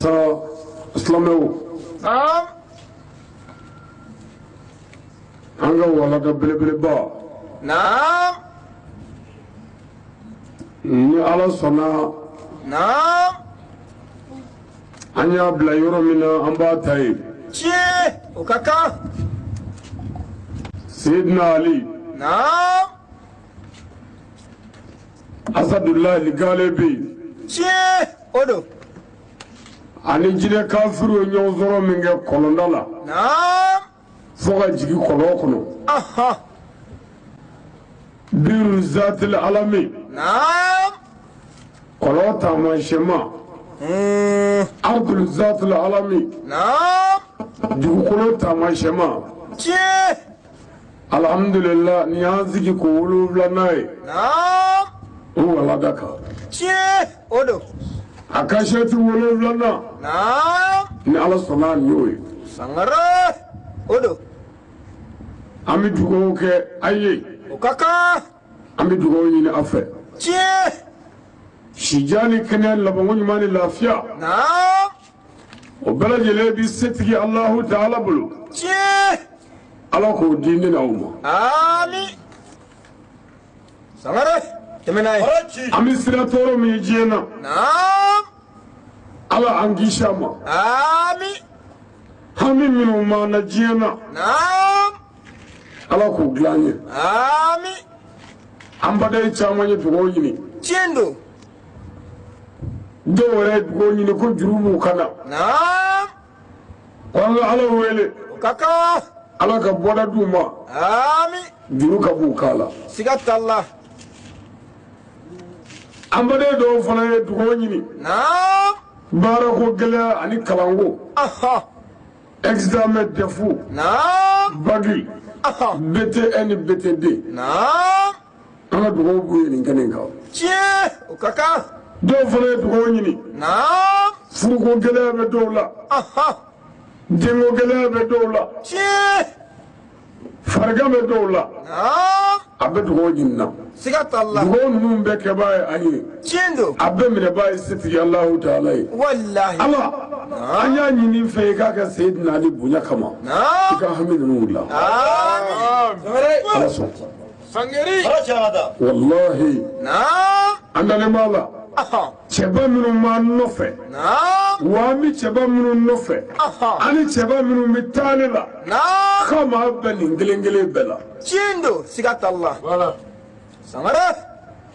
Silamɛw, an ka walanda belebeleba, ni Ala sɔnna, an y'a bila yɔrɔ min na, an b'a ta yen. Tiɲɛ, o ka kan. Seyidina Ali, Asadulahi Galibi, Tiɲɛ, o don. Ani jinɛ kafiriw ye ɲɔgɔn sɔrɔ min kɛ kɔlɔnda la, fo ka jigin kɔlɔn kɔnɔ, Biru Zatil Alami, kɔlɔn taamasiyɛnma, Ardul Zatil Alami, dugukolo taamasiyɛnma. Alhamdulillah, nin y'an sigi ko 7nan ye o walanda kan. Tiɲɛ, o don. A kasɛti 7nan, ni Ala sɔnna, nin y'o ye. Sangare, o don. An bɛ dugawu kɛ a ye. O ka kan. An bɛ dugawu ɲini a fɛ. Sijan ni kɛnɛya, labanko ɲuman ni lafiya, o bɛɛ lajɛlen bi setigi Alahu Taala bolo. Ala k'o di ne n'aw ma. Ami, Sangare, tɛmɛ n'a ye. An bɛ sira tɔɔrɔ min ye diɲɛ na, Ala an kisi a ma. Ami. Hami minnu b'an na diɲɛ na, Ala k'u dilan an ye. Ami. An baden caman ye dugawu ɲini. Tiɲɛ don. Dɔw yɛrɛ ye dugawu ɲini ko juru b'u kan na, ko an ka Ala wele, O ka kan. Ala ka bɔda d'u ma, Ami. juru ka b'u kan la. Siga t'a la. An baden dɔw fana ye dugawu ɲini, baarako gɛlɛya ani kalanko, examen, DEF, bac, BT1 ni BT2. An ka dugawu b'u ye nin kɛnɛ in kan. Tiɲɛ, o ka kan. Dɔw fana ye dugawu ɲini, furuko gɛlɛya bɛ dɔw la, denko gɛlɛya bɛ dɔw la, farigan bɛ dɔw la. A bɛ dugawu ɲini na. Siga t'a la. Dugawu ninnu bɛɛ kɛbaa ye an ye. Tiɲɛ don. A bɛɛ minɛbaa ye setigi Alahu Taala ye. Walahi. Ala, an y'a ɲini fɛ, i k'a kɛ Seyidina Ali bonya kama, i ka hami ninnu dilan. Ami. Ala sɔn. Walahi, an dalen b'a la, cɛba minnu b'an nɔfɛ, wa an bɛ cɛba minnu nɔfɛ, ani cɛba minnu bɛ taa ne la, k'a ma bɛn nin kelen kelen bɛɛ la. Tiɲɛ don, siga t'a la. Sangare,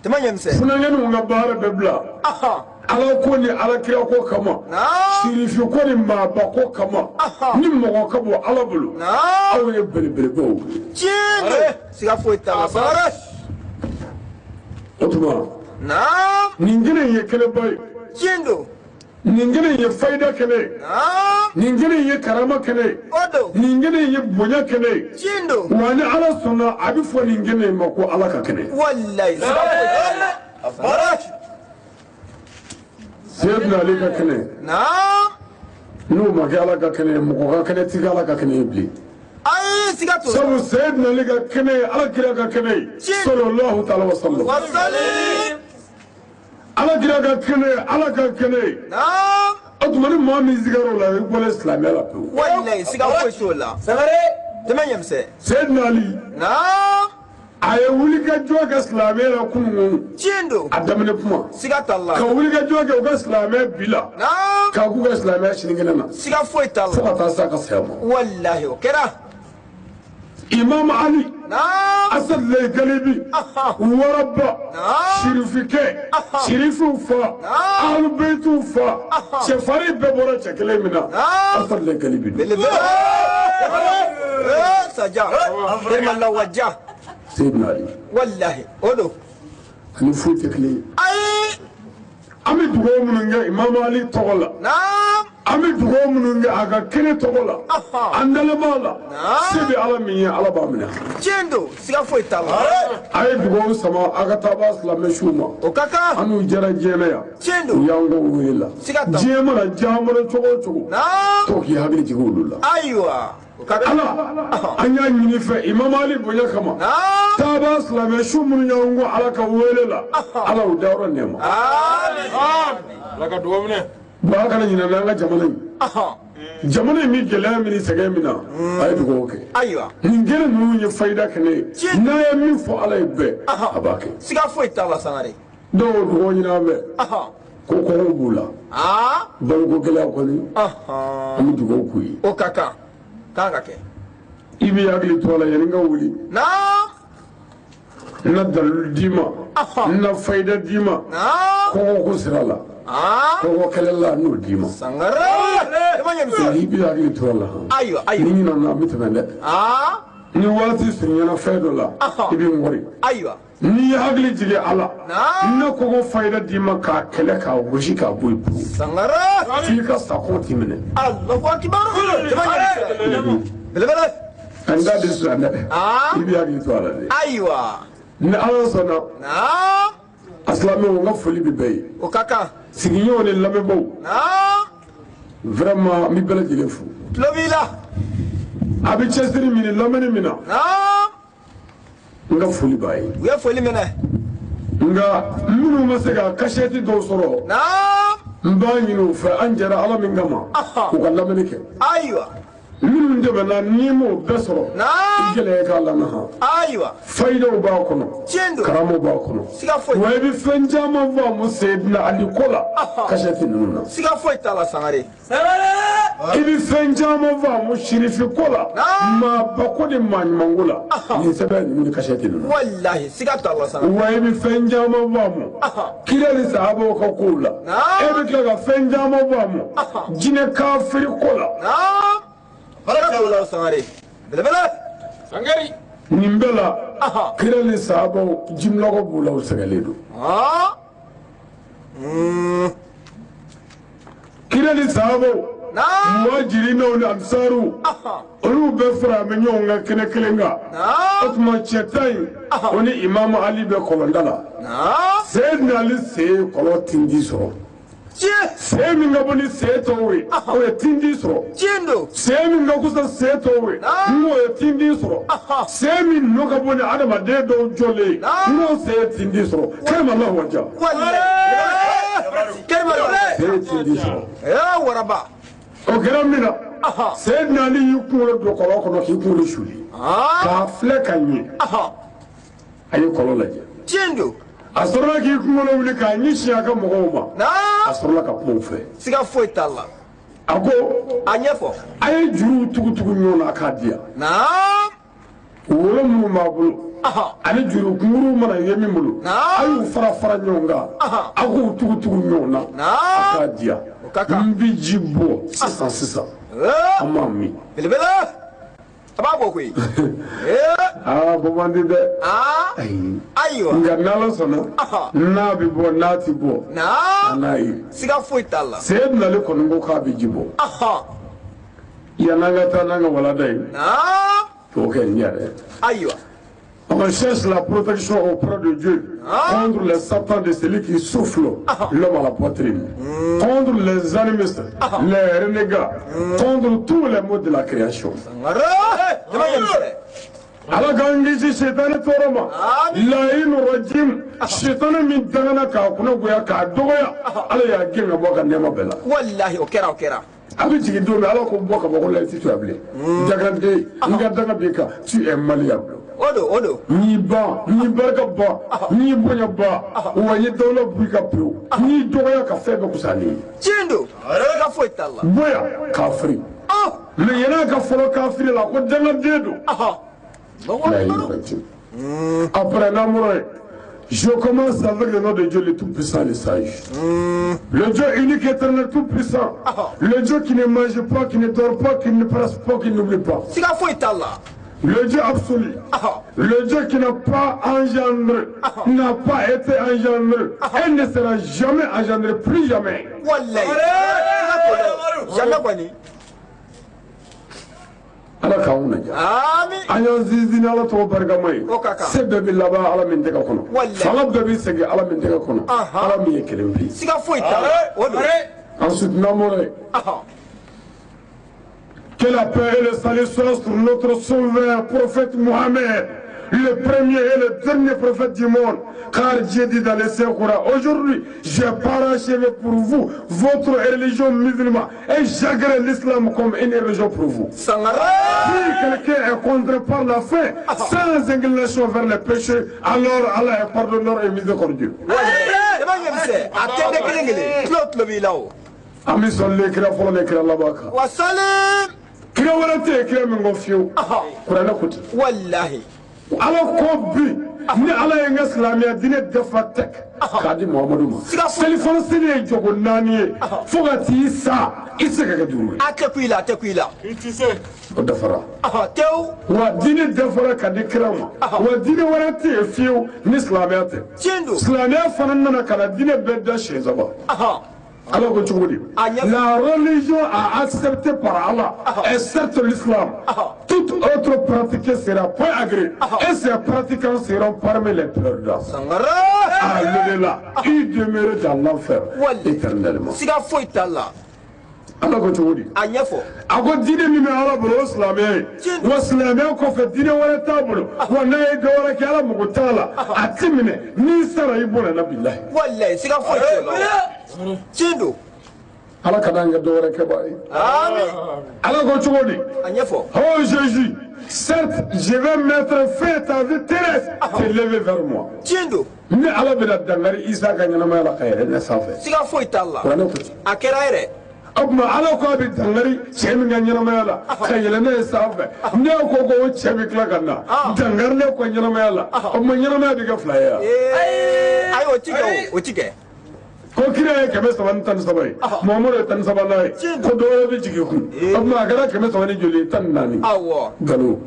tɛmɛ ɲɛmisɛn. Funankɛninw ka baara bɛɛ bila Ala ko ni Ala kira ko kama, sirifi ko ni maaba ko kama, ni mɔgɔ ka bɔ Ala bolo, aw ye belebelebaw ye. Tiɲɛ don, siga foyi t'a la, Sangare. O tuma, nin kelen ye kɛnɛba ye. Tiɲɛ don. Nin kelen ye fayida kɛnɛ ye. Nin kelen ye karama kɛnɛ ye. O don. Nin kelen ye bonya kɛnɛ ye. Tiɲɛ don. Wa ni Ala sɔnna, a bɛ fɔ nin kɛnɛ in ma ko Ala ka kɛnɛ. Walayi, siga foyi t'a la, Sangare. Seyidina Ali ka kɛnɛ, n'o ma kɛ Ala ka kɛnɛ ye, mɔgɔ ka kɛnɛ ti kɛ Ala ka kɛnɛ ye bilen. Ayi, siga t'o la. Sabu Seyidina Ali ka kɛnɛ ye Ala kira ka kɛnɛ ye, sallallahu taala wa sallam. Wasali. Ala kira ka kɛnɛ ye Ala ka kɛnɛ ye. O tuma, ni maa min sigar'o la, i bɔlen silamɛya la pewu. Walayi, siga foyi t'o la, Sangare. Tɛmɛ ɲɛmisɛn. Seyidina Ali, a ye wulikajɔ kɛ silamɛya la kunun, Tiɲɛ don. a daminɛ kuma, Siga t'a la. ka wulikajɔ kɛ u ka silamɛya bi la, k'a k'u ka silamɛya sinikɛnɛ na, Siga foyi t'a fo la. ka taa s'a ka saya ma. Walahi, o kɛra. Imam Ali, Asadulayi Galibi, waraba, sirifikɛ, sirifiw fa, ahlubeyitiw fa, cɛfarin bɛɛ bɔra cɛ kelen min na, Asadulayi Galibi don. Belebele saja terima lawaja. Seyidina Ali, Walahi, o don. Ani foyi tɛ kelen ye. Ayi. An bɛ dugawu minnu kɛ Imam Ali tɔgɔ la, an bɛ dugawu minnu kɛ a ka kɛnɛ tɔgɔ la, an dalen b'a la, se bɛ Ala min ye, Ala b'a minɛ. Tiɲɛ don, siga foyi t'a la. A ye dugawu sama a ka taa b'a silamɛ siw ma. O ka kan. An n'u jɛra diɲɛ na yan. Tiɲɛ U don. y'an kɔ wele la. Siga t'a la. Diɲɛ mana diya an bolo cogo o cogo, to k'i hakili jigin olu la. Ayiwa, o ka kan. Ala, an y'a ɲini fɛ Imam Ali bonya kama, taaba silamɛ su minnu y'an kɔ Ala ka wele la, Ala u dayɔrɔ nɛɛma. Ami. Ala ka dugawu minɛ. Bon, a kana ɲinɛ n'an ka jamana in. Jamana in bɛ gɛlɛya min ni sɛgɛn min na, a ye dugawu kɛ. Ayiwa. Nin kɛnɛ ninnu ye fayida kɛnɛ ye. N'a ye min fɔ Ala ye bɛɛ, a b'a kɛ. Siga foyi t'a la, Sangare. Dɔw ye dugawu ɲini an fɛ ko kɔngɔ b'u la, baloko gɛlɛya kɔni, an bɛ dugawu k'u ye. O ka kan kan ka kɛ. I b'i hakili to a la yanni n ka wuli. N na dalilu d'i ma, n na fayida d'i ma kɔngɔ ko sira la, kɔngɔ kɛlɛ la, n'o d'i ma. Sangare, i ma ɲɛ. I b'i hakili to a la. Ayiwa, ayiwa. Ni ɲinɛna, an bɛ tɛmɛ dɛ. Ni waati surunyana fɛn dɔ la, i bɛ n kɔri. Ayiwa. N'i ye hakili jigin a la, n na kɔngɔ fayida d'i ma k'a kɛlɛ, k'a gosi, k'a bɔ yen pewu. Sangare. F'i ka sa, kɔngɔ t'i minɛ. Allahu akibar, i ma ɲɛ, belebele. An da de siran dɛ. I b'i hakili to a la dɛ. Ayiwa. Ni Ala sɔnna, a silamɛw, n ka foli bɛ bɛɛ ye. O ka kan. Sigiɲɔgɔnw ni lamɛnbaaw, vraiment, n bɛ bɛɛ lajɛlen fo. Tulo b'i la. A bɛ cɛsiri min ni lamɛnni min na, n ka foli b'a ye. U ye foli minɛ. Nka minnu ma se ka kasɛti dɔw sɔrɔ, n b'a ɲini u fɛ, an jɛra Ala min kama, u ka lamɛnni kɛ. Ayiwa. Minnu tɛmɛna, n'i m'o bɛɛ sɔrɔ, i gɛlɛya k'a lamɛn han. Ayiwa. Fayidaw b'a kɔnɔ. Tiɲɛ don. Karamaw b'a kɔnɔ. Siga foyi. Wa i bɛ fɛn caman faamu Seyidina Ali ko la kasɛti ninnu na. Siga foyi t'a la, Sangare. I bɛ fɛn caman faamu sirifi ko la, maaba ko ni maa ɲuman ko la, nin sɛbɛn ninnu ni kasɛti ninnu. Walahi, siga t'a la, Sangare. Wa i bɛ fɛn caman faamu kira ni sahabaw ka kow la. E bɛ tila ka fɛn caman faamu jinɛ kafiri ko la. Barika t'o la, Sangare, belebele. Sangari. Nin bɛɛ la, kira ni sahabaw jimilɔgɔ b'u la, u sɛgɛnlen don. Kira ni sahabaw, muhajirinaw ni ansaruw, olu bɛɛ fara bɛ ɲɔgɔn kan kɛnɛ kelen kan. O tuma cɛ tan in, o ni Imamu Ali bɛ kɔlɔnda la. Seyidina Ali sen ye kɔlɔn tindi sɔrɔ. Sen min ka bɔ ni sen tɔw ye, o ye tindi sɔrɔ. Tiɲɛ don. Sen min ka kusa sen tɔw ye, n'o ye tindi sɔrɔ. Sen min nɔ ka bɔ ni adamaden dɔw jɔlen ye, n'o sen ye tindi sɔrɔ. Kɛrɛma la waja. Walahi, kɛrɛma la. Sen ye tindi sɔrɔ. Ee, waraba. O kɛra min na, Seyidina Ali y'i kunkolo don kɔlɔn kɔnɔ k'i kunkolo suli k'a filɛ ka ɲɛ. A ye kɔlɔn lajɛ. Tiɲɛ don. A sɔrɔla k'i kunkolo wuli k'a ɲɛsin a ka mɔgɔw ma. A sɔrɔla ka kuma u fɛ. Siga foyi t'a la. A ko: A ɲɛfɔ. A ye juruw tugutugu ɲɔgɔn na, a k'a di yan. Wolo minnu b'a bolo ani juru kunkuruw mana ye min bolo, a y'u fara fara ɲɔgɔn kan, a k'u tugutugu ɲɔgɔn na, a k'a di yan. N bɛ ji bɔ sisan sisan, an b'a min. Belebele, a b'a bɔ koyi. Aa, bɔ man di dɛ. Ayi. Ayiwa. Nka n'Ala sɔnna, n'a bɛ bɔ, n'a ti bɔ, an n'a ye. Siga foyi t'a la. Seyidina Ali kɔni ko k'a bɛ ji bɔ. Yan'an ka taa n'an ka walada ye, o kɛ n yɛrɛ. Ayiwa. On cherche la protection auprès de Dieu contre les satans de celui qui souffle l'homme à la poitrine, contre les animistes, les renégats, contre tous les maux de la création. Sangare, jama ɲɛ misɛn. Ala k'an kisi shetani tɔɔrɔ ma. Layin rajim, shetani min dangana k'a kunna goya k'a dɔgɔya, Ala y'a gɛn ka bɔ a ka nɛɛma bɛɛ la. Walahi, o kɛra, o kɛra. A bɛ jigin don min, Ala ko bɔ ka bɔ ko la, i tɛ to yan bilen. Danganden, n ka danga b'i kan, tu es malléable. O don, o don. N y'i ban, n y'i barika ban, n y'i bonya ban, wa n ye dawula b'i ka pewu, n y'i dɔgɔya ka fɛn bɛɛ kusa ni ye. Tiɲɛ don, siga foyi t'a la. Bonya kafiri. Mais yann'a ka fɔlɔ kafiri la, ko dangaden don. Après n'an, je commence avec le nom de Dieu, le Tout-Puissant, le Sage. Le Dieu unique, éternel, Tout-Puissant. Le Dieu qui ne mange pas, qui ne dort pas, qui ne presse pas, qui n'oublie pas. Siga foyi t'a la. Le Dieu absolu. Le Dieu qui n'a pas engendré, n'a pas été engendré et ne sera jamais engendré, plus jamais. Walayi, jamais kɔni. Ala k'anw lajɛ. Ami. An y'an sinsin ni Ala tɔgɔ barikama ye. O ka kan. Se bɛɛ bɛ laban Ala min tɛgɛ kɔnɔ. Walayi. Fanga bɛɛ bɛ segin Ala min tɛgɛ kɔnɔ. Ala min ye kelen pe. Siga foyi t'a la, o don. Ensuite, n'an bɔra yen. Que la paix et le salut soient sur notre sauveur, prophète Mohammed, le premier et le dernier prophète du monde. Car Dieu dit dans le Saint-Coran, aujourd'hui, j'ai parachevé pour vous votre religion musulmane et j'agrée l'islam comme une religion pour vous. Sangare. Si quelqu'un est contraint par la faim, sans inclination vers le péché, alors Allah est pardonneur et miséricordieux. Jama ɲɛmisɛn a tɛ bɛɛ kelen kelen tulo tulo b'i la o. An bɛ sɔli kira fɔlɔ ni kira laban kan. Wasalim. Kira wɛrɛ tɛ yen kira min kɔ fiyewu. Kuranɛ ko ten. Walahi. Ala ko bi ni Ala ye n ka silamɛya diinɛ dafa tɛ k'a di Muhamadu ma. Siga foyi. Selifana seli ye jɔko 4 ye fo ka t'i sa i tɛ se ka kɛ 5 ye. A tɛ ku i la, a tɛ ku i la. O dafara. Tewu. Wa diinɛ dafara ka di kira ma. Wa diinɛ wɛrɛ tɛ yen fiyewu ni silamɛya tɛ. Tiɲɛ don. Silamɛya fana nana ka na diinɛ bɛɛ da siɲɛ 3. Ala ko cogo di? La religion a accepté par Allah est certes l'islam. Toute autre pratique sera point agréée et ses pratiquants seront parmi les perdants. Sangare. À l'au-delà, ils demeurent dans l'enfer Wali. éternellement. Siga foyi t'a la. Ala ko cogo di? A ɲɛfɔ. A ko diinɛ min bɛ Ala bolo o silamɛya ye. Wa silamɛya kɔfɛ diinɛ wɛrɛ t'a bolo. Wa n'a ye dɔ wɛrɛ kɛ Ala mago t'a la. A ti minɛ n'i sara i bɔnɛna bilahi. Walayi siga foyi t'o la. Tiɲɛ don. Ala kana an kɛ dɔ wɛrɛ kɛbaa ye. Amin. Ala ko cogo di? A ɲɛfɔ. Oh Jésus, certes, je vais mettre fin à ta vie terrestre, te lever vers moi. Tiɲɛ don. Ni Ala bɛna dankari Isa ka ɲɛnamaya la ka yɛlɛ ne sanfɛ. Siga foyi t'a la. Kuranɛ ko ten. A kɛra yɛrɛ. O tuma Ala ko a bɛ dankari cɛ min ka ɲɛnamaya la ka yɛlɛ ne ye sanfɛ. Ne ko ko o cɛ bɛ tila ka na dankari ne ka ɲɛnamaya la. O tuma ɲɛnamaya bɛ kɛ 2 ye wa? Ayi o ti kɛ o, o ti kɛ. Ko kira ye 313 ye, Muhamadu ye 13nan ye, ko dɔ wɛrɛ bɛ jigin kun. O tuma a kɛra 300 ni joli ye? 14. Awɔ. Nkalon.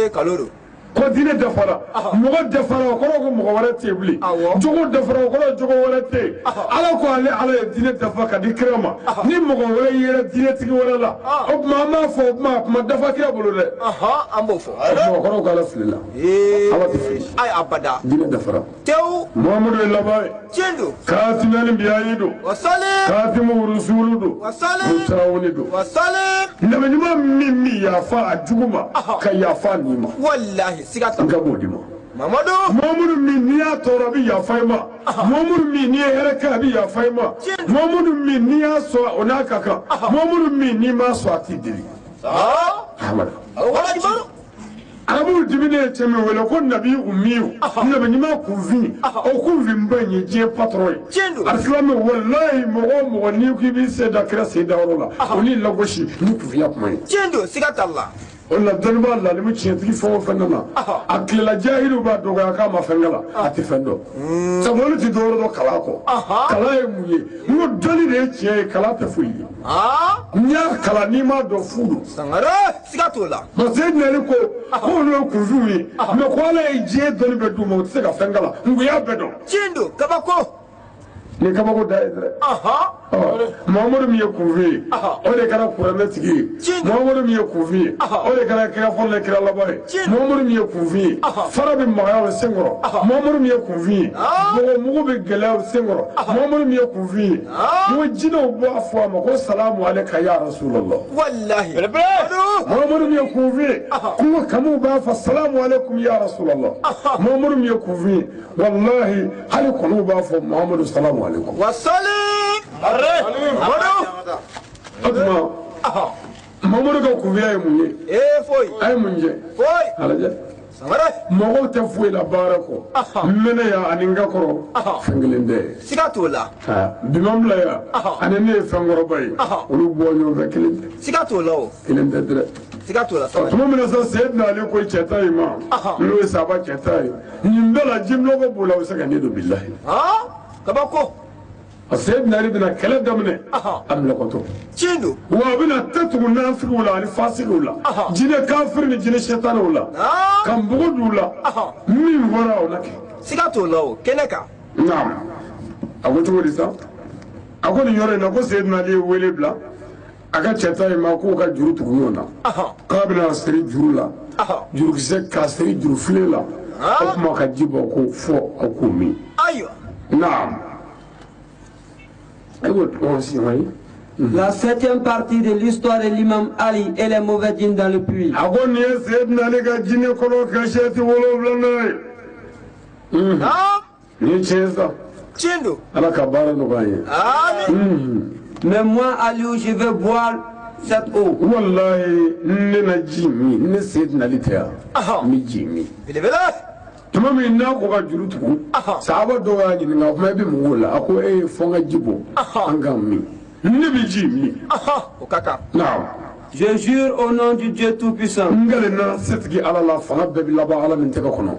Nkalon don. Ko diinɛ dafara, mɔgɔ dafara o kɔrɔ ko mɔgɔ wɛrɛ tɛ yen bilen. Jogo dafara o kɔrɔ jogo wɛrɛ tɛ yen. Ala ko ale Ala ye diinɛ dafa ka di kira ma. Ni mɔgɔ wɛrɛ yera diinɛtigi wɛrɛ la, o tuma an b'a fɔ o tuma a kuma dafa kira bolo dɛ. An b'o fɔ. O tuma o kɔrɔ ko Ala filila. Ala tɛ fili. Ayi abada. Diinɛ dafara. Tewu. Muhamadu ye laban ye. Tiɲɛ don. Kaatimɛni biyayi don. Wasalim. Kaatimu rusulu don. Wasalim. Mutarawuli don. Wasalim. Nabi ɲuman min bɛ yafa a jugu ma ka yafa a nin ma. Walahi siga t'a la. N ka b'o di ma. Mamadu. Muhamadu min n'i y'a tɔɔrɔ a bɛ yafa i ma. Muhamadu min n'i ye hɛrɛ kɛ a bɛ yafa i ma. Muhamadu min n'i y'a sɔn o n'a ka kan. Muhamadu min n'i m'a sɔn a t'i deli. Ahamadu. Arabuw diminen ye cɛ min wele ko nabi umiyu nabi ɲuman kunfin o kunfinba in ye diɲɛ patron ye. Alisilamɛ walayi mɔgɔ o mɔgɔ n'i ko i b'i sen da kira sen dayɔrɔ la o n'i lagosi ni kunfinya kuma ye. Tiɲɛ don siga t'a la. O la dɔnnibaa lalimu tiɲɛtigi fɛn o fɛn nana a tilela jahiliw b'a dɔgɔya k'a ma fɛn kalan a tɛ fɛn dɔn sabu olu tɛ dɔwɛrɛ dɔn kalan kɔ. Kalan ye mun ye? N ko dɔnni de ye tiɲɛ ye, kalan tɛ foyi ye. N'i y'a kalan n'i m'a dɔn fu don. Sangare siga t'o la. Parce que nali ko k'olu ye kunfinw ye mɛ ko Ala ye diɲɛ dɔnni bɛɛ d'u ma u tɛ se ka fɛn kalan nka u y'a bɛɛ dɔn. Tiɲɛ don kabako. Ni kabako da ye dɛ. Muhamadu min ye kunfin ye o de kɛra kuranɛ tigi ye. Muhamadu min ye kunfin ye o de kɛra kira fɔlɔ ni kira laban ye. Muhamadu min ye kunfin ye fara bɛ magaya o sen kɔrɔ. Muhamadu min ye kunfin ye mɔgɔ mugu bɛ gɛlɛya o sen kɔrɔ. Muhamadu min ye kunfin ye n ko jinɛw b'a fɔ a ma ko salamu aleyka ya rasulallah. Walahi. Muhamadu min ye kunfin ye kungo kamuw b'a fɔ salamu aleykum ya rasulallah. Muhamadu min ye kunfin ye walahi hali kɔnɔw b'a fɔ Muhamadu salamu aleykum. Wasalim. O tuma Mamadu ka kunfiya ye mun ye? Foyi. A ye mun jɛ? Foyi. A lajɛ. Mɔgɔw tɛ foyi la baara kɔ. N mɛnɛ yan ani n ka kɔrɔ fɛn kelen tɛ. Siga t'o la. Bi ma bila yan ani ne ye fɛnkɔrɔba ye olu bɔ ɲɔgɔn fɛ kelen tɛ. Siga t'o la o. Kelen tɛ dɛ. Siga t'o la. Tuma min na sa Seyidina Ali ko cɛ ta in ma n'o ye saba cɛ ta ye nin bɛɛ la jimilɔgɔ b'o la o bɛ se ka ne don bilahi. Kabako. Seyidina Ali bɛna kɛlɛ daminɛ a minɛkɔtɔ. Tiɲɛ don. Wa a bɛna ta tugu nafigiw la ani fasigiw la jinɛ kafiri ni jinɛ sɛtanɛw la ka npogo d'u la min fɔra o na kɛ. Siga t'o la o kɛnɛ kan. Naam a ko cogo di sa? A ko nin yɔrɔ in na ko Seyidina Ali ye wele bila a ka cɛ ta in ma k'u ka juru tugu ɲɔgɔn na k'a bɛna siri juru la jurukisɛ k'a siri jurufilen la o tuma ka ji bɔ ko fɔ aw k'o min. Ayiwa. Naam. Ayiwa ɔn si ye. La septième partie de l'histoire de l'imam Ali et les mauvais djinns dans le puits. A ko nin ye Seyidina Ali ka jinɛ kɔnɔ kasɛti 7nan ye. Nin ye tiɲɛ sa. Tiɲɛ don. Ala ka baara nɔgɔya an ye. Amin. Mais moi, Aliou, je vais boire cette eau. Walahi, ne na ji min, ne Seyidina Ali tɛ yan, n bɛ ji min. Belebele. Tuma min n'a ko ka juru tugu, sahaba dɔw y'a ɲininka, o kuma i bɛ mun k'o la? A ko e fo n ka ji bɔ an k'an min, ne bɛ ji min. O ka kan. Naam. Je jure au nom du Dieu Tout-Puissant. N kalenna setigi Ala la, fanga bɛɛ bɛ laban Ala min tɛgɛ kɔnɔ.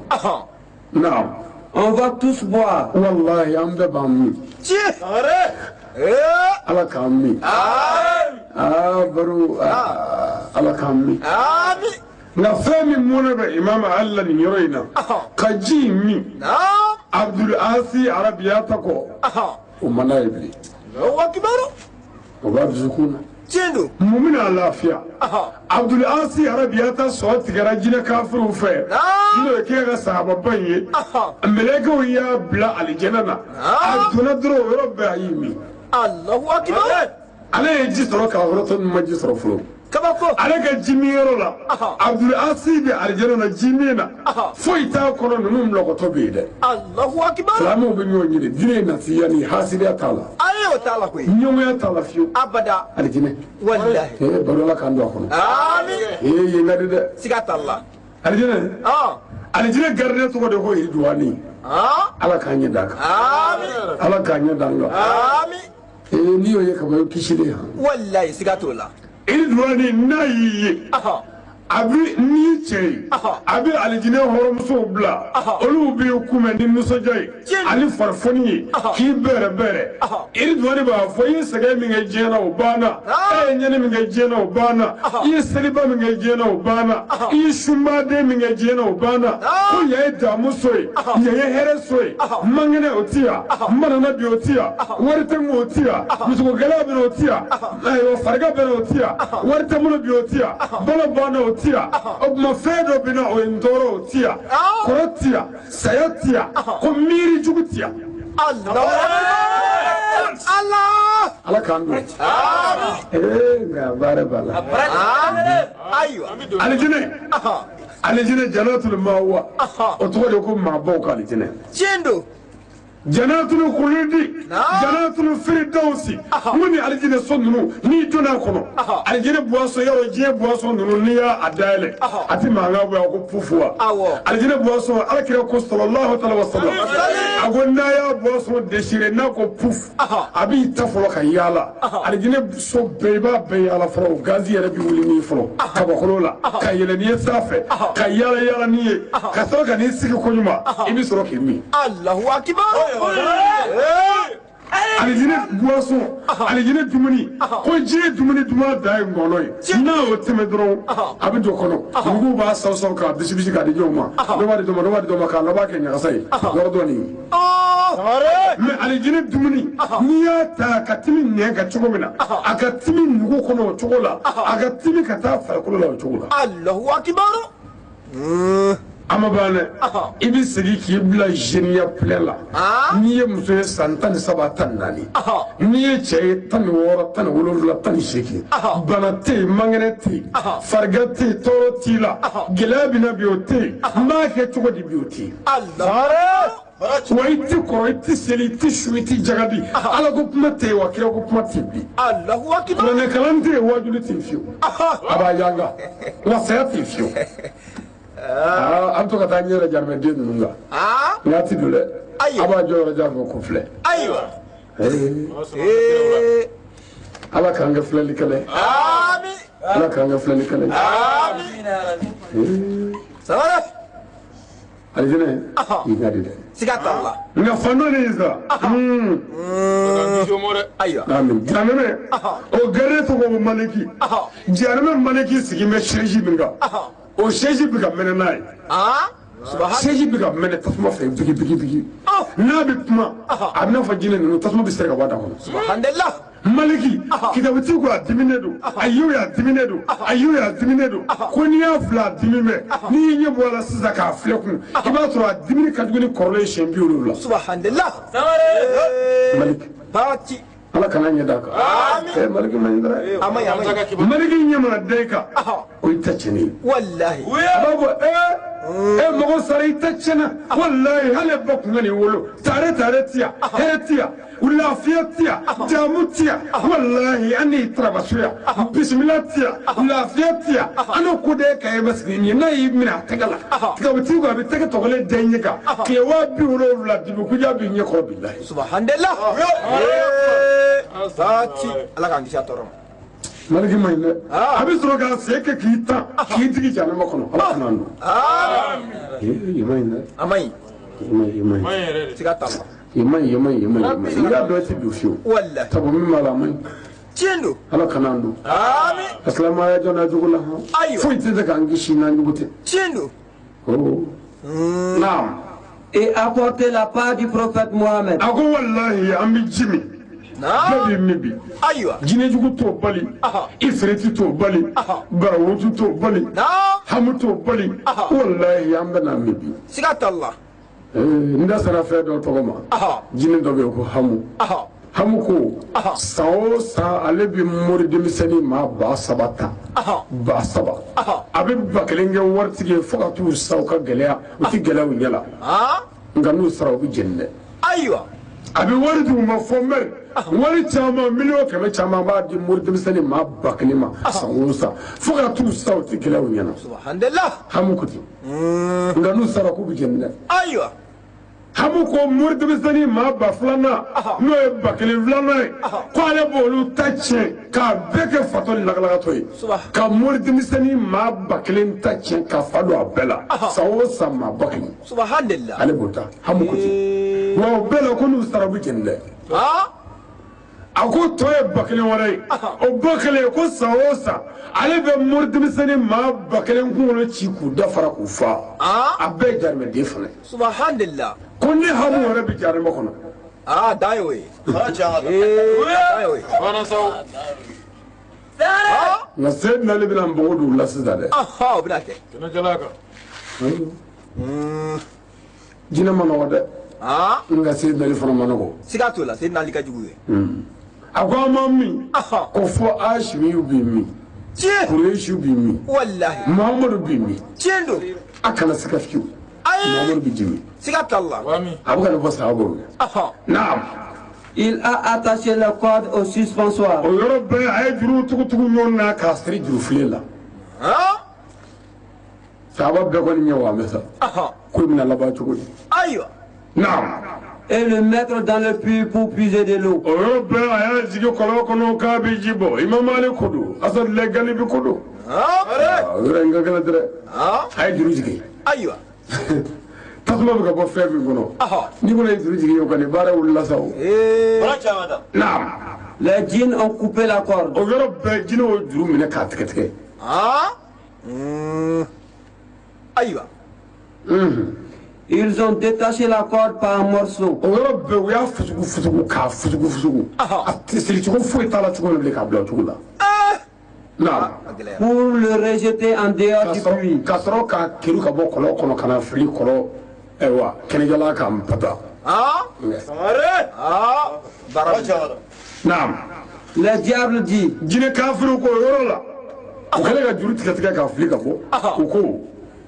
Naam. On va tous boire. Walahi, an bɛɛ b'an min. Tiɲɛ. Ala k'an min. Aa baro, Ala k'an min. Amin. Nka fɛn min mɔnɛ bɛ Imam Ali la nin yɔrɔ in na, ka ji in min, Abdul Asi Arabiyata kɔ, o ma n'a ye bilen. Allahu akbar. O b'a dusukun na. Tiɲɛ don. Mun bɛna lafiya? Abdul Asi Arabiyata sɔ tigɛra jinɛ kafiriw fɛ, n'o ye kira ka sahababa in ye. Mɛlɛkɛw y'a bila alijɛnɛ na, a donna dɔrɔn, o yɔrɔ bɛɛ a y'i min. Allahu akbar. Ale ye ji sɔrɔ k'a yɔrɔ tɔ ninnu ma ji sɔrɔ fɔlɔ. Kabako. Ale ka ji min yɔrɔ la, Abdul Asi bɛ alijɛnɛ na ji min na, foyi t'a kɔnɔ, ninnu lɔgɔtɔ bɛ yen dɛ. Allahu akbar. Silamɛw bɛ ɲɔgɔn ɲini, diinɛ ye nasiya ni hasidiya t'a la. Ayi, o t'a la koyi. Ɲɔgɔnya t'a la fiyewu. Abada. Alijinɛ. Walahi. Ee baro, Ala k'an don a kɔnɔ. Amin. Ee, yen ka di dɛ. Siga t'a la. Alijinɛ. Alijinɛ gardien tɔgɔ de ko Iriduwani. Ala k'an ɲɛ d'a kan. Amin. Ala k'an ɲɛ d'an kan. Amin. Ee, n'i y'o ye kaban, i kisilen han. Walahi, siga t'o la. Iriduwani, n'a y'i ye, a bi n'i cɛ ye, a bɛ alijinɛ hɔrɔnmusow bila, olu b'i kunbɛn ni nisɔndiya ye ani farifoni ye, k'i bɛrɛ bɛrɛ. Iriduwani b'a fɔ: i ye sɛgɛn min kɛ diɲɛ na, o banna. E ye ɲɛni min kɛ diɲɛ na, o banna. I ye seliba min kɛ diɲɛ na, o banna. I ye sunbaden min kɛ diɲɛ na, o banna. Ko yan ye damu so ye, yan ye hɛrɛ so ye. Mankɛnɛ o ti yan, manana bi o ti yan, wari tɛ n kun o ti yan, musoko gɛlɛya bɛ na o ti yan, ayiwa farigan bɛ na o ti yan, wari tɛ n bolo bi o ti yan, balo banna o ti yan. O tuma fɛn dɔ bɛ na, o ye n tɔɔrɔ, o ti yan, kɔrɔ ti yan, saya ti yan, ko miiri jugu ti yan. Allah. Ala k'an don. Ee, nka baara b'a la. Ayiwa. Alijinɛ, alijinɛ janatul mawa, o tɔgɔ de ko maabaw ka alijinɛ. Tiɲɛ don. Janatul kuludi, janatul firidawsi, mun ni alijinɛ so ninnu, n'i donna a kɔnɔ, alijinɛ boisson yɔrɔ, diɲɛ boisson ninnu, n'i y'a dayɛlɛ, a ti mankan bɔ yan ko pufu wa. Alijinɛ boisson, Ala kira ko sallallahu alaihi wa sallam, a ko n'a y'a boisson déchiré, n'a ko puf, a b'i ta fɔlɔ ka yaala alijinɛ so bɛɛ, i b'a bɛɛ yaala fɔlɔ, o gazi yɛrɛ bɛ wuli n'i fɔlɔ kabakolo la ka yɛlɛ n'i ye sanfɛ, ka yaala yaala n'i ye, ka sɔrɔ ka n'i sigi koɲuman, i bɛ sɔrɔ k'i min. Allahu akbar. Alijinɛ boisson, alijinɛ dumuni, ko diɲɛ dumuni duman dan ye ngɔnɔ ye, n'a y'o tɛmɛ dɔrɔn, a bɛ don kɔnɔ, nuguw b'a saw saw k'a bisibisi k'a di ɲɔgɔn ma, dɔ b'a di dɔ ma, dɔ b'a di dɔ ma, k'a laban kɛ ɲagasa ye yɔrɔ dɔ nin. Mais alijinɛ dumuni, n'i y'a ta ka timi nɛn kan cogo min na, a ka timi nugu kɔnɔ o cogo la, a ka timi ka taa farikolo la o cogo la. Allahu akbar. A ma ban dɛ, i bɛ segin k'i bila jeuneya plein la. N'i ye muso ye, san 13, 14. N'i ye cɛ ye, 16, 17, 18. Bana tɛ yen, mankɛnɛ tɛ yen, farigan tɛ yen, tɔɔrɔ t'i la, gɛlɛya bɛ na bi o tɛ yen, n b'a kɛ cogo di bi o tɛ yen. Wa i tɛ kɔrɔ, i tɛ seli, i tɛ su, i tɛ jagadi, Ala ko kuma tɛ yen, wa kira ko kuma tɛ yen bi. Allahu akbar. Kuranɛ kalan tɛ yen, wajuli tɛ yen fiyewu, a b'a yanga, wa saya tɛ yen fiyewu. Aa, an bɛ to ka taa n yɛrɛ jarimɛden ninnu kan, nka a ti don dɛ, a b'a jɔ yɔrɔ jan fɔ ko filɛ. Ayiwa. Ala k'an kɛ filɛlikɛla ye. Amin. Ala k'an kɛ filɛlikɛla ye. Amin. Sabara. Alijinɛ i ka di dɛ. Siga t'a la. Nka fan dɔ de ye sa. Ayiwa. Amin. Jahanamɛ, o gardien tɔgɔ ko Maliki. Jahanamɛ Maliki sigilen bɛ chaise min kan, o chaise bɛ ka mɛnɛ n'a ye. Chaise bɛ ka mɛnɛ tasuma fɛ bigi bigi bigi. N'a bɛ kuma, a bɛ n'a fɔ jinɛ ninnu, tasuma bɛ seri ka bɔ a da kɔnɔ. Subhanallah. Maliki, kitabutigi ko a diminen don, a y'o ye a diminen don, a y'o ye a diminen don, ko n'i y'a fila a dimi bɛ, n'i y'i ɲɛ bɔ a la sisan k'a filɛ kun, i b'a sɔrɔ a dimini ka jugu ni kɔrɔlen siɲɛ 70. Subhanallah. Maliki. Parti. Ala kana ɲɛ d'a kan. Amin. Ɛ, Maliki ma ɲi dɛ. A ma ɲi, a ma ɲi. Maliki ɲɛ mana da i kan, o y'i ta tiɲɛnen ye. Wallahi. A b'a fɔ ee, e mɔgɔ sara, i ta tiɲɛna. Walayi, hali e ba kun ka n'i wolo, tare tare ti yan, hɛrɛ ti yan, lafiya ti yan, jaamu ti yan. Walayi, an n'i tarabaso yan, bisimila ti yan, lafiya ti yan. An n'o ko de ka e ma sigi ɲɛ n'a y'i minɛ a tɛgɛ la, tigabutigi ko a bɛ tɛgɛ tɔgɔlen da i ɲɛ kan tile 70,000, dibi kuja b'i ɲɛ kɔrɔ, bilayi. Subhanallah. Fati. Ala k'an kisi a tɔɔrɔ ma. Maliki ma ɲi dɛ. A bɛ sɔrɔ k'a sen kɛ k'i tan k'i digi jahanama kɔnɔ. Ala kana nɔ. Amin. I ma ɲi dɛ. A ma ɲi. I ma ɲi, i ma ɲi. Siga t'a la. I ma ɲi, i ma ɲi, i ma ɲi, i ma ɲi. I y'a dɔn i tɛ don fiyewu. Wallahi. Sabu min b'a la, a ma ɲi. Tiɲɛ don. Ala kana an don. Amin. Asilamaya jɔn na jugu la hɔn. Ayiwa. Foyi tɛ se k'an kisi n'an jugu tɛ. Tiɲɛ don. Oh. Naam. Et apporter la part du prophète Mohammed. A ko walahi, an bɛ ji min. Bɛɛ b'i min bi. Ayiwa. Jinɛjugu t'o bali. Ifiriti t'o bali. Garawutu t'o bali. Naam. Hamu t'o bali. Walahi, an bɛ na min bi. Siga t'a la. N da sera fɛn dɔ tɔgɔ ma. Jinɛ dɔ bɛ yen ko hamu. Hamu ko san o san, ale bɛ mori denmisɛnnin maa 3000 ta. 3000. A bɛ 1000 kɛ waritigi ye fo ka t'u sa, u ka gɛlɛya, u ti gɛlɛya u ɲɛ la. Nka n'u sara, u bɛ jeni dɛ. Ayiwa. A bɛ wari d'u ma fɔ mɛri. Wari caman, 100 000 000 caman b'a di mori denmisɛnnin maa 1000 ma san o san fo ka t'u sa, u ti gɛlɛya u ɲɛ na. Subhanallah. Hamu ko ten. Nka n'u sara, k'u bɛ jeni dɛ. Ayiwa. Hamu ko mori denmisɛnnin maa ba filanan, n'o ye 1000 filanan ye, ko ale b'olu ta tiɲɛ k'a bɛɛ kɛ fatɔ ni lakalakatɔ ye, ka mori denmisɛnnin maa 1000 ta tiɲɛ ka fa don a bɛɛ la, san o san maa 1000. Subhanallah. Ale b'o ta. Hamu ko ten. Wa o bɛɛ la, ko n'u sara, u bɛ jeni dɛ. A ko tɔ ye 1000 wɛrɛ ye. O 1000, ko san o san, ale bɛ mori denmisɛnnin maa 1000 kunkolo ci k'u dafara k'u fa. A bɛɛ ye jarimɛden fana ye. Subhanallah. Ko ne hamu yɛrɛ bɛ jarimɛ kɔnɔ. Aa, dan ye o ye. Ee, dan ye o ye. Nka Seyidina Ali bɛna npogo don u la sisan dɛ. O bɛna kɛ. Jinɛ ma nɔgɔ dɛ. Nka Seyidina Ali fana ma nɔgɔ. Siga t'o la, Seyidina Ali ka jugu ye. A ko an ma min ko fɔ Asimiyu b'i min. Tiɲɛ. Kuresiw b'i min. Wallahi. Muhamadu b'i min. Tiɲɛ don. A kana siga fiyewu. Ayi. Muhamadu bɛ ji min. Siga t'a la. A bɛ ka nin fɔ sahabaw ye. Naam. Il a attaché la corde au suspensoir. O yɔrɔ bɛɛ, a ye juru tugutugu ɲɔgɔn na k'a siri jurufilen la. Sahaba bɛɛ kɔni ɲɛ wa mɛ sa. Ko in bɛna laban cogo di? Ayiwa. Naam. Et le mettre dans le puits pour puiser de l'eau. O yɔrɔ bɛɛ, a y'a jigin kɔlɔn kɔnɔ k'a bɛ ji bɔ. Imam Ali ko don, Asadulayi Galibi ko don. O yɔrɔ in ka gɛlɛn dɛ. A ye juru jigin. Ayiwa. Tasuma bɛ ka bɔ fɛn min kɔnɔ, n'i kɔni ye juru jigin, o kɔni baara wulila sa o. Naam. Les djinns ont coupé la corde. O yɔrɔ bɛɛ, jinɛw ye juru minɛ k'a tigɛ tigɛ. Ayiwa. Ils ont détaché la corde par un morceau. O yɔrɔ bɛɛ, u y'a fusugu fusugu k'a fusugu fusugu. A siri cogo foyi t'a la cogo min bilen k'a bila o cogo la. Naam. A gɛlɛyara. Pour le rejeter en dehors du puits. Ka sɔrɔ k'a keru ka bɔ kɔlɔn kɔnɔ ka na fili kɔlɔn, ayiwa, kɛnɛjala kan pata. Baara bɛ. Naam. Le diable dit, Jinɛ kafiriw ko o yɔrɔ la, u kɛlen ka juru tigɛ tigɛ k'a fili ka bɔ, u ko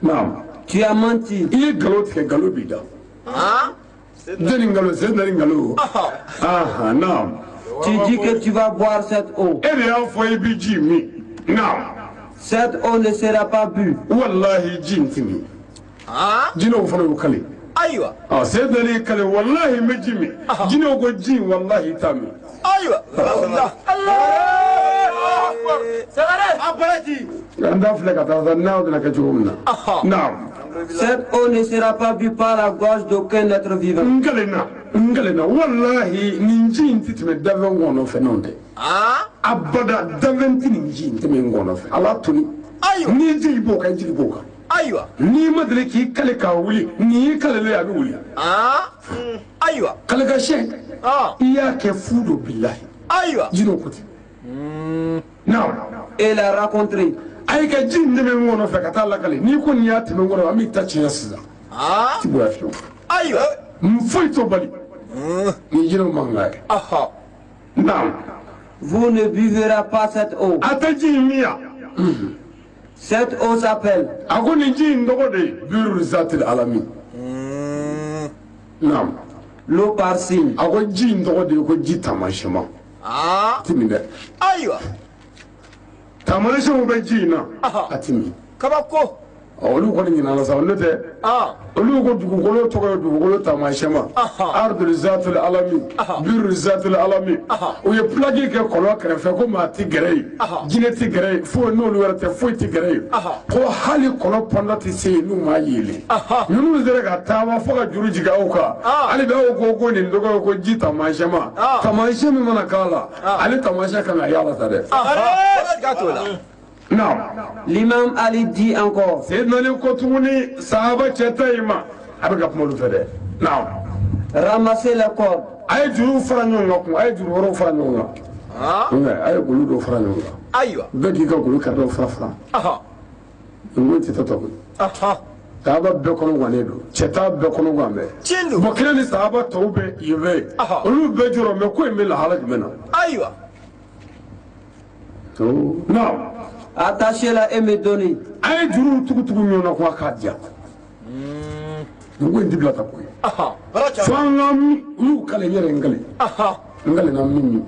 naam. Tu as menti. I ye nkalon tigɛ, nkalon b'i da. Jɔnni nkalon? Seyidina ni nkalon. Ahan, naam. Tu dis que tu vas boire cette eau. E de y'a fɔ i bɛ ji min. Naam. Cette eau ne sera pas bue. Walahi, ji in ti min. Jinɛw fana y'u kale. Ayiwa. Ɔ, Seyidina ni kale, walahi n bɛ ji min. Jinɛw ko ji in, walahi i t'a min. Ayiwa. Allah. An t'a filɛ ka taa sa n'a bɛna kɛ cogo min na. Naam. Cette eau ne sera pas bue par la gorge d'aucun être vivant. N kalenna, n kalenna, walahi nin ji in ti tɛmɛ danfɛn kɔnɔ fɛ, n'o tɛ abada danfɛn ti nin ji in tɛmɛ n kɔnɔ fɛ. Ala tuni. Ayiwa. N'i jigi b'o kan, i jigi b'o kan. Ayiwa. N'i ma deli k'i kale k'a wuli, nin y'i kalelen ye, a bɛ wuli. Ayiwa. Kale ka siyɛn, i y'a kɛ fu don, bilahi. Ayiwa. Jinɛw ko ten. Naam. Et l'a rencontré. A y'i ka ji in tɛmɛ n kɔnɔ fɛ ka taa lakale, n'i ko nin y'a tɛmɛ n kɔnɔ, an b'i ta tiɲɛ sisan. Ti bonya fiyewu. Ayiwa. N foyi t'o bali. Nin jinɛw mankan ye. Naam. Vous ne buverez pas cette eau. A tɛ ji in min yan. Cette eau s'appelle A ko nin ji in tɔgɔ de ye biiru zatil alami. Naam. L'eau par signe. A ko ji in tɔgɔ de ye ko ji taamasiyɛnma. Ah. A ti min dɛ. Ayiwa. Taamasiyɛnw bɛ ji in na. A ti min. Kabako. Ɔ, olu kɔni ɲinana sa, n'o tɛ olu ko dugukolo tɔgɔ ye dugukolo taamasiyɛnma, ardul zatul alami, biiru zatul alami. U ye plaque kɛ kɔlɔn kɛrɛfɛ ko maa ti gɛrɛ yen, jinɛ ti gɛrɛ yen, foyi n'olu yɛrɛ tɛ, foyi ti gɛrɛ yen, ko hali kɔlɔn pɔnda ti se yen n'u m'a yeelen. Ninnu sera ka taama fo ka juru jigin aw kan. Hali bi aw ko ko nin tɔgɔ ye ko ji taamasiyɛnma. Taamasiyɛn min mana k'a la, ale taamasiyɛn kan ka y'a la sa dɛ. Siga t'o la. Naam. L'imam Ali dit encore, Seydina Ali ko tuguni sahaba cɛ ta in ma, a bɛ ka kuma olu fɛ dɛ. Naam. Ramassez les cordes. A ye juruw fara ɲɔgɔn kan kun, a ye juru wɛrɛw fara ɲɔgɔn kan. Nka a ye golo dɔw fara ɲɔgɔn kan. Ayiwa. Bɛɛ k'i ka golo kari dɔw fara fara. Nin ko in tɛ tɔ koyi. Sahaba bɛɛ kɔnɔ gannen don, cɛ t'a bɛɛ kɔnɔ gan bɛɛ. Tiɲɛ don. Bon, kira ni sahaba tɔw bɛ yen fɛ yen, olu bɛɛ jɔrɔ mɛ ko in bɛ lahala jumɛn na? Ayiwa. Naam. Attachez-la et me donnez. A ye juruw tugu tugu ɲɔgɔn na ko a k'a diya. Nin ko in ti bila ta koyi. Fo an ka min, u y'u kale, n yɛrɛ n kale. N kale na min min.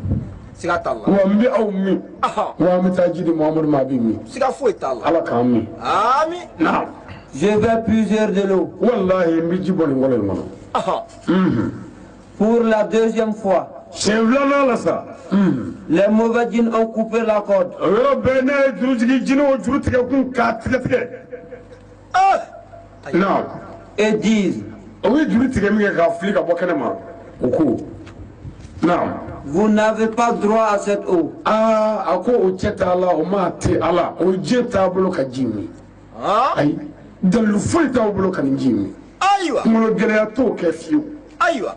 Siga t'a la. Wa n bɛ aw min. Wa an bɛ taa ji di Muhamadu ma, a bɛ min. Siga foyi t'a la. Ala k'an min. Ami. Naam. Je vais puiser de l'eau. Walahi, n bɛ ji bɔ nin kɔlɔn in kɔnɔ. Pour la deuxième fois, Siɲɛ filanan la sa. Les mauvais djinns ont coupé la corde. O yɔrɔ bɛɛ, ne ye juru jigin, jinɛw juru tigɛ kun k'a tigɛ tigɛ. Naam. Et disent, O ye juru tigɛ min kɛ k'a fili ka bɔ kɛnɛ ma, o ko naam. Vous n'avez pas droit à cette eau. Aa, a ko o cɛ t'a la, o maa tɛ a la, o diɲɛ t'a bolo ka ji min. Ayi, dalilu foyi t'aw bolo ka nin ji min. Ayiwa. Kunkolo gɛlɛya t'o kɛ fiyewu. Ayiwa.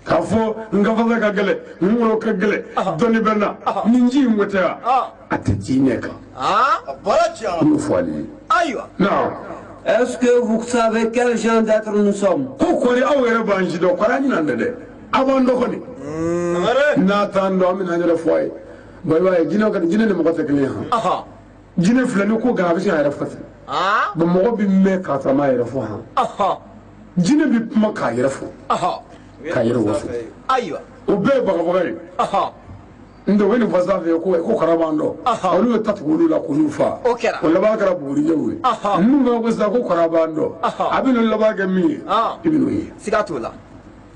K'a fɔ n ka fasa ka gɛlɛn, n kunkolo ka gɛlɛn, dɔnni bɛ n na, nin ji in ko tɛ wa, a tɛ ji ɲɛ kan. N y'o fɔ ale ye. Ayiwa. Naam. Est-ce que vous savez quel genre d'être nous sommes? Ko kɔri aw yɛrɛ b'an si dɔn, kɔri an ɲinan tɛ dɛ, aw b'an dɔn kɔni. N'a t'an dɔn, an bɛna an yɛrɛ fɔ a ye. Bon, i b'a ye jinɛ ka jinɛ ni mɔgɔ tɛ kelen ye han. Jinɛ filɛ ni ko gan, a bɛ se k'a yɛrɛ fɔ ten. Bon, mɔgɔ bɛ mɛn k'a sɔrɔ a m'a yɛrɛ fɔ han. Jinɛ bɛ kuma k'a yɛrɛ fɔ, k'a yɛrɛ waso. Ayiwa. O bɛɛ ye bagabaga ye. N tɛ o ye nin fɔ sanfɛ ko kɔrɔ b'an dɔn. Olu ye ta tugu olu la k'olu fa. O kɛra. O laban kɛra bugurijɛw ye. Ninnu fana ko sisan ko kɔrɔ b'an dɔn, a bɛ n'o laban kɛ min ye, i bɛ n'o ye. Siga t'o la.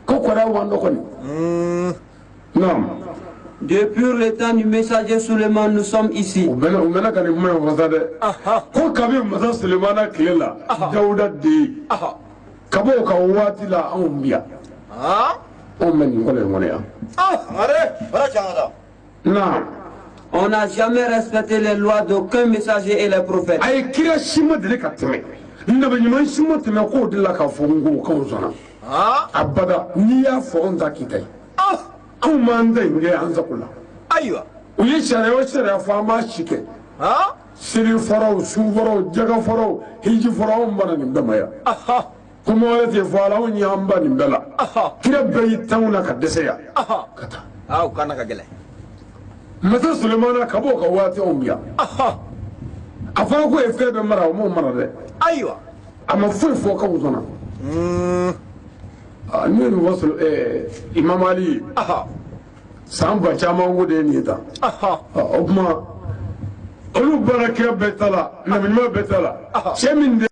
Ko kɔrɔ b'an dɔn kɔni. Naam. Depuis le temps du messager Suleiman, nous sommes ici. U mɛna ka nin kuma in fɔ sa dɛ, ko kabi masa Sulemana tile la, Dawuda de ye, ka bɔ o ka waati la, anw bi yan, anw bɛ nin kɔlɔn in kɔnɔ yan. Naam. On n'a jamais respecté les lois d'aucun messager et les prophètes. A ye kira si ma deli ka tɛmɛ, nabi ɲuman si ma tɛmɛ k'o de la k'a fɔ n ko k'anw sɔnna abada. N'i y'a fɔ, anw ta k'i ta ye, anw m'an ta in kɛ an sago la. Ayiwa. U ye sariya o sariya fɔ, an b'a si kɛ. Seli fɔra o, sun fɔra o, jaga fɔra o, hiji fɔra, anw banna nin bɛɛ ma yan. Kuma wɛrɛ tɛ fɔ a la, anw y'an ba nin bɛɛ la. Kira bɛɛ y'i tanw na ka dɛsɛ yan ka taa. Aa, o kana ka gɛlɛn. Masa Sulemana, ka bɔ o ka waati, anw bi yan. A fɔra ko ye fɛn bɛɛ mara, o m'o mara dɛ. Ayiwa. A ma foyi fɔ k'anw sɔnna. N'o ye nin fɔ Imam Ali ye, san ba caman ko de ye nin ye tan. O tuma olu baara kira bɛɛ ta la, nabi ɲuman bɛɛ ta la, cɛ min de